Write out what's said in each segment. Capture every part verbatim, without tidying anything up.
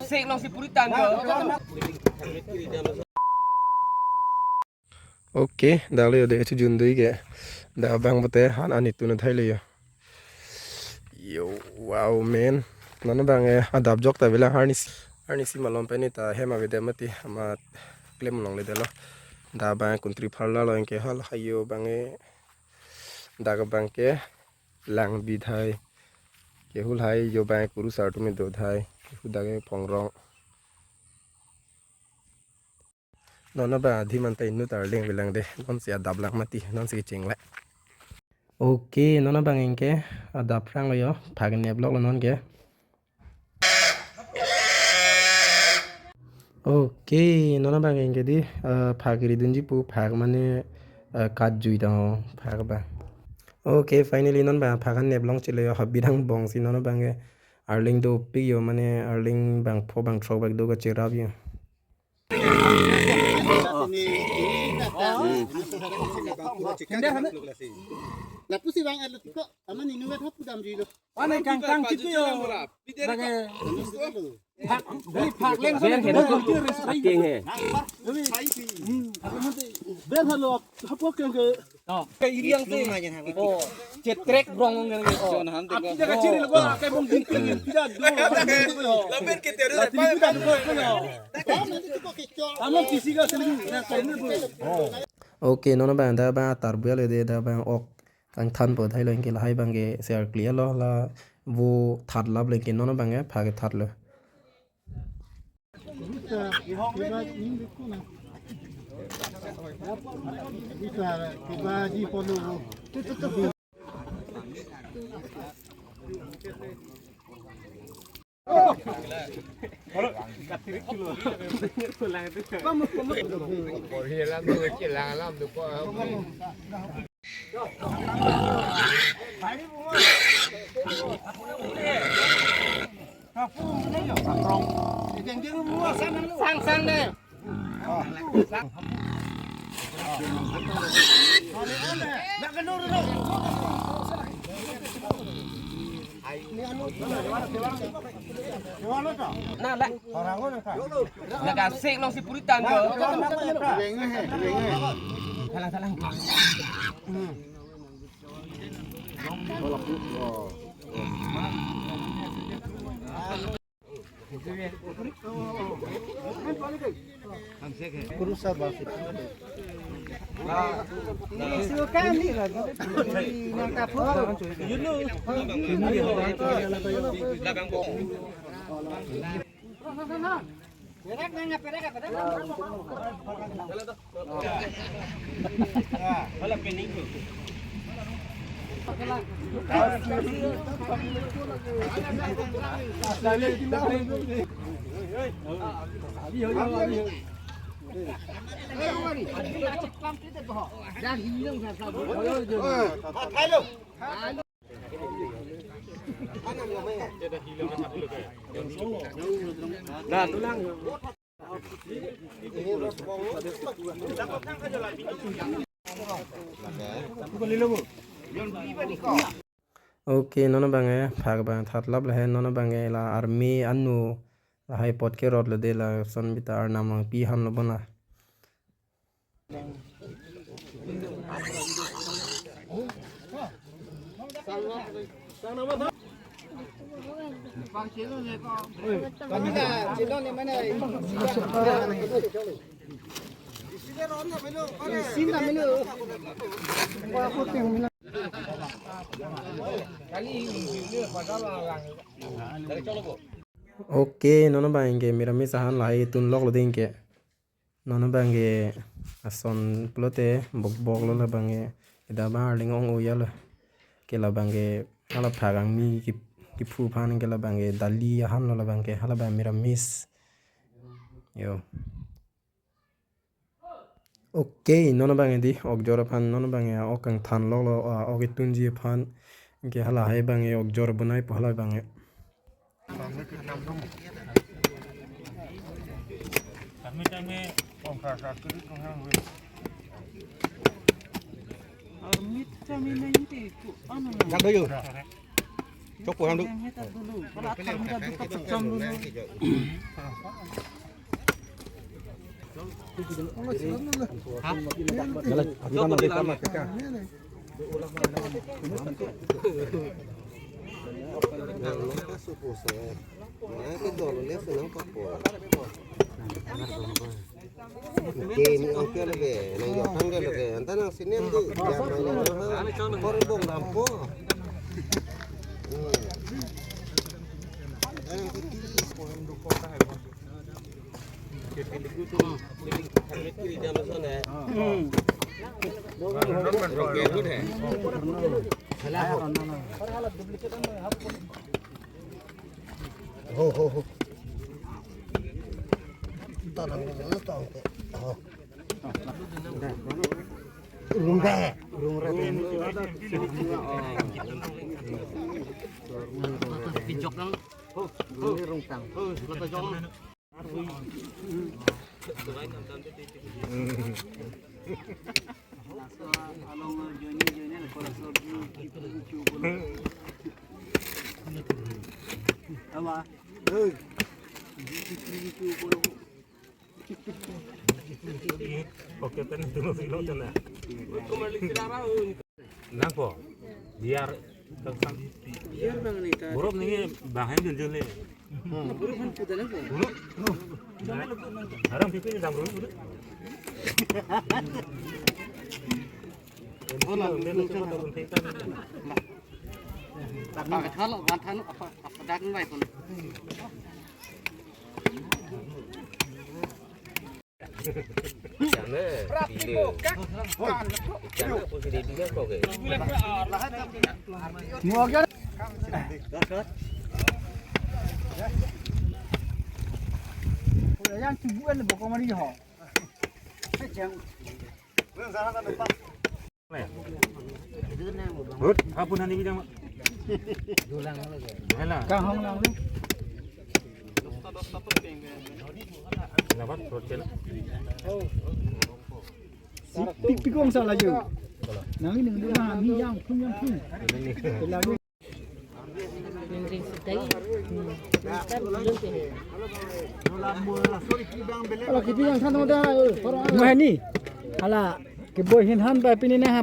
Sek long si puri tanggal. Okay, dak lo yo de chujun dui ke. Dak abang pute han ani tun thai lo yo. Yo, wow, man. Non abang eh adap jok ta bilang harness. Harness si malom pen ta hem avedem mati amat klem longledetlo. Dak abang kuntri pharla lo anke hal hayo abang eh. Dak abang ke lang bi thai. Kehulai yo abang kurusar atum do thai. Kehu dak ke Pongrong. Non abang adhi man ta inut arleng bilang de. Non si adap lang mati. Non si kecheng le. Okay, non abang anke adap rang lo yo. Phak nep lok lo non ke. Okay, non abang anke di, eh, phak ridunji pu phak mane, eh, kat jui dong phak abang. Okay, finally non abang phak an nep long chelo yo, habirang bong si non abang ke arleng dopik yo mane arleng bangpho bangthrok bak do kacherap yo. Lapusi bang alat ko aman inu vet hop dam jilo. Ane kang kang chitu yo. Bage. Phak, beli phak leng. Ber hena ko. Aking he. Beli. Hmm. Ber halo hapok ke. Oh, ke iriang te. Oh, cetrek brong ngen. Oh. Api jaga ciri lo ko, kayak bong dingping yang tidak do. Lapen ke teru. Lapen kita do ko. Kamu kisi ka sini. Nah, kamu do. Okay, non abang dak abang atar buya le de dak abang ok kangthan po thai lo anke lahai abang ke ser clear lo la vo that lap le anke non abang ke phak ke that lo. Sang sang deh. Nah, lah. Nakasik long si puritan ko. Salang, salang. Okay, non abang ke phak abang thatlap lahai, non abang ke la army anu lahai apot ke rot lo de, lason bita arnam nangpi han lo bona. Okay, non abang ke miramis ahan lahai tun lok lo ding ke. Non abang ke ason pulote bok bok lo labang ke, ida abang arleng ong-o ya lo. Ke labang ke hala phak angmi ki, kiphu aphan ke labang ke dali ahan lo labang ke, hala abang miramis. Yo. Okay, non abang ke di ok jor aphan, non abang ke ok kangthan lok lo, ah, ok itunji aphan. Ke hala hai abang ke ok jor bonai po hala abang ke. Chok ko ham du. Game ang kaya lagi, nang yotang kaya lagi, anta nang sinem tu, jam main nang ha, kor bong dampo. Hmm. Anta nang kuti. Ho, ho, ho. Tadang dulu tong te. Ho. Rung deh. Rung deh. Kijok nang. Ho, ho. Rung tang. Ho, kota jok nang. Oke, kan itu masih lo sana. Nangpo, biar tengsan. Biar bang ni ta. Borok ni bang hem jun jun le. Borok kan putar nangpo. Borok. Harang pipi ni dam run. Hola, hola. Apa kata lo, apa apa dak ni baik pun. Ikan na, pile. Ikan na, pun sudah dua kok ke. Yang tubuhan le bokong mari ho. Rut, hapun hani bidang. Hela. Kahong lang. Dapat rut kena. Pik pik kong sa laju. Nang ini dulu lah, ni yang pun yang pun. Lagi. Ring ring sitai. Kalau kita yang sana dah, eh, para. Mahani. Hala, keboi hin han ba pini na ha.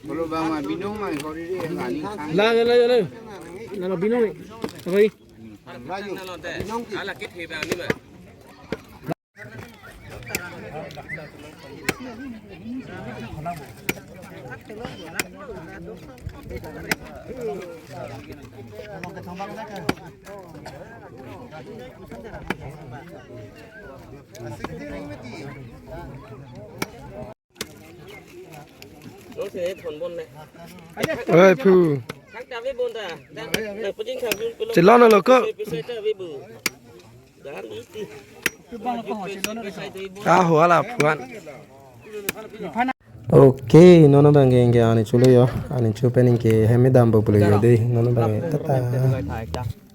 Kalau bang mah binong mah, kalau dia yang ani sang. La la la la. Nalo binong ni. Apa ni? Ala kit he bang ni mah. Oi, phu. Chelon lo ko. Ah, ho ala phuan. Okay, non abang ke, ke ani cholo yo, ani chu pen ke hem dampo pulo yo dei, non abang ke, tata.